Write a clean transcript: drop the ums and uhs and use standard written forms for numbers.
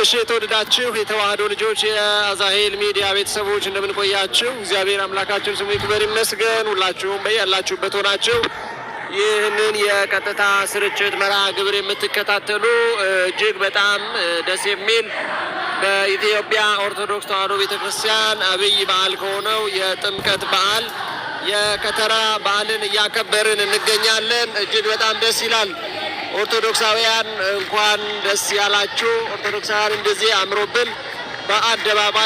እሺ፣ የተወደዳችሁ የተዋህዶ ልጆች፣ የአዛሄል ሚዲያ ቤተሰቦች፣ እንደምን ቆያችሁ? እግዚአብሔር አምላካችን ስሙ ይክበር ይመስገን። ሁላችሁም በያላችሁበት ሆናችሁ ይህንን የቀጥታ ስርጭት መርሃ ግብር የምትከታተሉ፣ እጅግ በጣም ደስ የሚል በኢትዮጵያ ኦርቶዶክስ ተዋሕዶ ቤተክርስቲያን አብይ በዓል ከሆነው የጥምቀት በዓል የከተራ በዓልን እያከበርን እንገኛለን። እጅግ በጣም ደስ ይላል። ኦርቶዶክሳውያን እንኳን ደስ ያላችሁ። ኦርቶዶክሳውያን እንደዚህ አምሮብን በአደባባይ